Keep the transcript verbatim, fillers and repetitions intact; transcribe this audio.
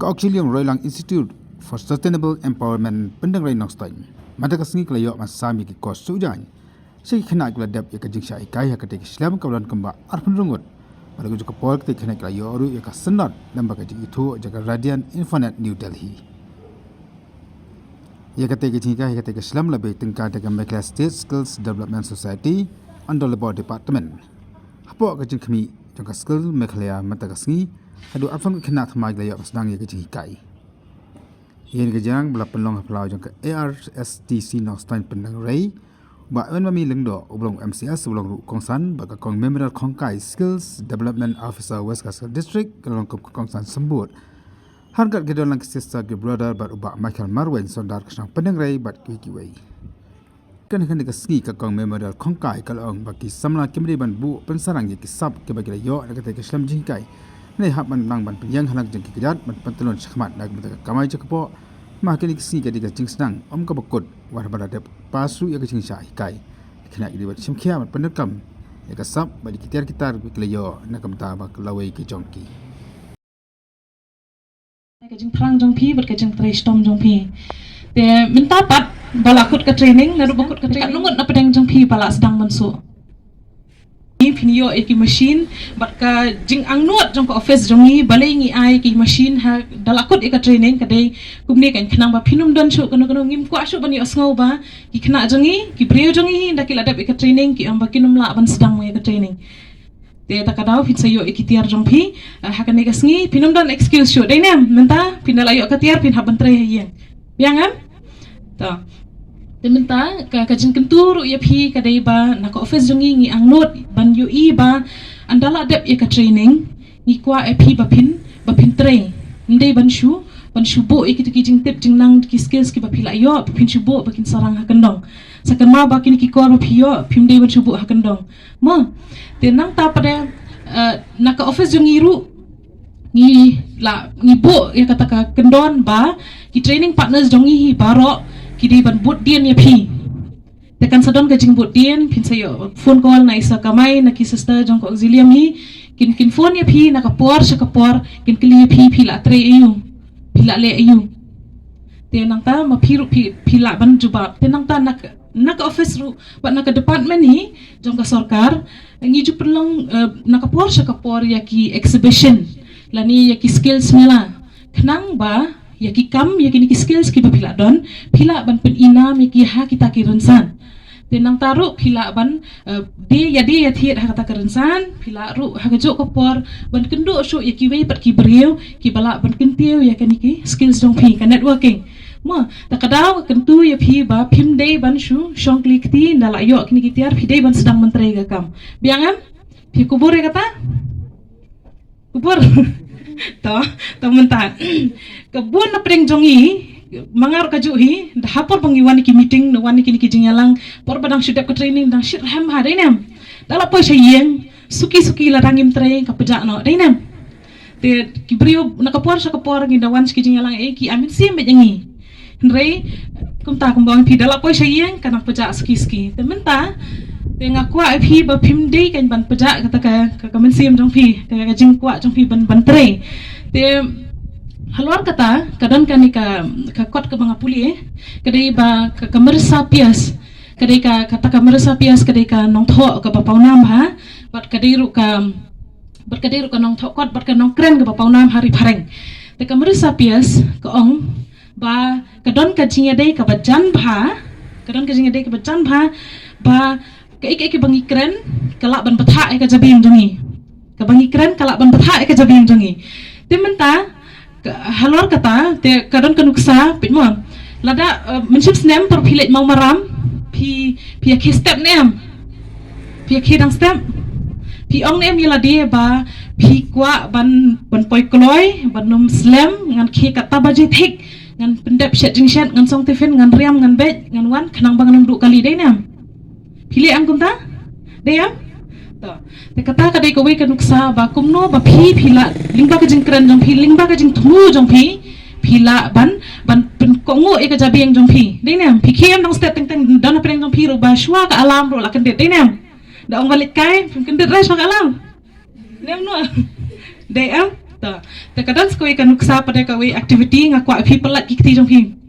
Ka Auxilium Roylang Institute for Sustainable Empowerment Pyndengrei Nongstoiñ mynta ka sngi ka la ïoh ban sam ïa ki course shuh jaiñ sha ki khynnah kiba la dep ïa ka jingshah hikai ha katei ka shlem kaba don kumba arphew ngut. Bad ha kajuh ka por katei ka khynnah ka la ïoh ruh ïa ka syndon lyngba ka jingithuh jong ka Radiant Infonet New Delhi. Ïa katei ka jinghikai ha katei ka shlem la bei tyngkai da ka Meghalaya State Skills Development Society under Labour Department. Hapoh ka jingkhmih jong ka Skill Meghalaya mynta ka sngi, haduh arphew ngut ki khynnah thymmai ki la ïoh ban sdang ïa ka jinghikai. Ïa kane ka jinghikai ba la pynlong ha phyllaw jong ka A R S D C Nongstoiñ Pyndengrei, Bah Evanmami Lyngdoh uba long M C S, uba long ruh kongsan bad ka Kong Memorial Khongkai, Skills Development Officer, West Khasi Hills District, ka la long kum ka kongsan symbud. Ha ryngkat ki don lang ki sister, ki brother bad u Bah Michael Marwein, Sordar ka shnong Pyndengrei bad kiwei kiwei. Kane, kane ka sngi ka Kong Memorial Khongkai ka la ong ba ki samla kim dei ban buh pynsarang ïa ki sap kiba ki la ïoh na katei ka shlem jinghikai. Hynrei hap ban nang ban pynïeng ha la ka jong ki kjat ban pyntlun shakhmat na ka bynta ka kamai jong ka pop. Ma kane ka sngi ka dei ka jingsdang ym kaba kut, wat haba la dep pass ruh ïa ka jingshah hikai, ki khynnah ki dei ban shim khia ban pyndonkam ïa ka sap bad ïa ki tiar ki tar kiba ki la ïoh na ka bynta ba ka lawei ka jong ki. Ka jingthrang jong phi bad ka jingtrei shitom jong phi. Te mynta pat ba la kut ka training, naduh ba kut ka training, katno ngut na pdeng jong phi ba la sdang mynshuh? Phin ïoh ïa ki machine bad ka jingangnud jong ka office jong ngi, balei ngi ai ki machine ha, da la kut ïa ka training ka dei kumne, kan khnang ba phin ym don shuh kano kano, ngim kwah shuh ban ïohsngew ba ki khynnah jong ngi, ki briew jong ngi, ynda ki la dep ïa ka training ki ong ba kin ym lah ban sdang ïa ka training. Te ta ka daw phin sa ïoh ïa ki tiar jong phi, ah, ha kane ka sngi phin ym don excuse shuh, dei ne em? Mynta phin da la ïoh ka tiar phin hap ban trei ha ïing. Biang em? To. Te mynta ka, ka jingkyntu ruh ïa phi ka dei ba na ka office jong ngi ngi angnud ban ïohi ba ynda la dep ïa ka training ngi kwah ïa phi ba phin, ba phin trei. Ym dei ban shu, ban shu buh ïa kito ki jingtip jingnang, ki skills kiba phi la ïoh, ba phin shu buh ba kin sarang ha kyndong. Sa kynmaw ba kine ki kor ba phi ïoh phim dei ban shu buh ha kyndong. Mo, te nangta pat de, eh, na ka office jong ngi ruh ngi la, ngi buh ïa kata ka kyndon ba ki training partners jong ngi hi baroh ki dei ban bud dien ïa phi. Te kan sa don ka jingbud dien, phin sa ïoh phone call na i sir kamai, na ki sister jong ka Auxilium hi, kin, kin phone ïa phi na ka por sha ka por, kin kylli ïa phi, phi la trei aiu, phi la leh aiu. Te nangta ma phi ruh phi, phi lah ban jubab. Te nangta na ka, na ka office ruh bad na ka department hi jong ka sorkar, ngi ju pynlong, eh, na ka por sha ka por ïa ki exhibition lane ïa ki skills mela, khnang ba ïa ki kam, ïa kine ki skills kiba phi la don, phi lah ban pynïnam ïa ki ha kita ki rynsan. Te nangta ruh phi lah ban, eh, die ïa, die ïa thied ha kata ka rynsan, phi lah ruh ha kajuh ka por ban kynduh shuh ïa kiwei pat ki briew kiba lah ban kyntiew ïa kine ki skills jong phi, ka networking. Mo, ta ka daw ka kyntu ïa phi ba phim dei ban shu shong kli kti, ynda la ïoh kine ki tiar phi dei ban sdang ban trei ka kam. Biang em? Phi kubur ïa kata? Kubur. To, to mynta. Ka bun na pdeng jong ngi, ma nga ruh kajuh hi, da ha por ba ngi wan ki meeting, na wan kine ki jingïalang, por ba dang shu dep ka training dang shit rhem ha, dei ne em? Da la poi sha ïing, suki suki lada ngim trei ka pjah noh, dei ne em? Te ki briew na ka por sha ka por ngi da wan sha ki jingïalang, eh, ki ai mynsiem beit ïa ngi. Hynrei kumta kumba ong phi, da la poi sha ïing ka nang pjah suki suki. Te mynta te nga kwah ïa phi ba phim dei kan ban pjah kata ka, ka, ka mynsiem jong phi, ka, ka jingkwah jong phi ban, ban trei. Te halor kata ka don kane ka, ka kot kaba nga pule, ka dei ba ka, ka Marissa Pierce, ka dei ka, kata ka Marissa Pierce ka dei ka nongthoh kaba pawnam ha, bad ka dei ruh ka, bad ka dei ruh ka nongthoh kot bad ka nongkren kaba pawnam ha Ri Phareng. Te ka Marissa Pierce ka ong ba ka don ka jingïadei kaba jan bha, ka don ka jingïadei kaba jan bha, ba kaei kaei kaba ngi kren ka lah ban bthah ïa ka jabieng jong ngi. Kaba ngi kren ka lah ban bthah ïa ka jabieng jong ngi. Te mynta ka, halor kata te ka don ka nuksa, peit mo. Lada, eh, mynshem snem por phi leit Mawmaram, phi, phi ïa khie step ne em? Phi ïa khie dang step? Phi ong ne em ïa lade ba phi kwah ban, ban poi kloi, ban ym slem, ngan khie katba baje thik, ngan pyndep shet jingshet, ngan song tiffin, ngan riam, ngan beit, ngan wan, khnang ba ngan ym duh kali, dei ne em? Phi leh em kumta? Dei em? To. Te kata ka dei kawei ka nuksa ba kumno ba phi, phi lah lyngba ka jingkren jong phi, lyngba ka jingthmu jong phi, phi lah ban, ban pynkohnguh ïa ka jabieng jong phi. Dei ne em? Phi khie em dang step, teng teng don hapdeng jong phi ruh ba shuwa ka alarm ruh la kyndit, dei ne em? Da ong ba leit kai, phim kyndit re shuwa ka alarm. Ne em, no? Dei em? Te ka don sa kawei ka nuksa pat, kawei activity, nga kwah phi pyllait ki kti jong phi.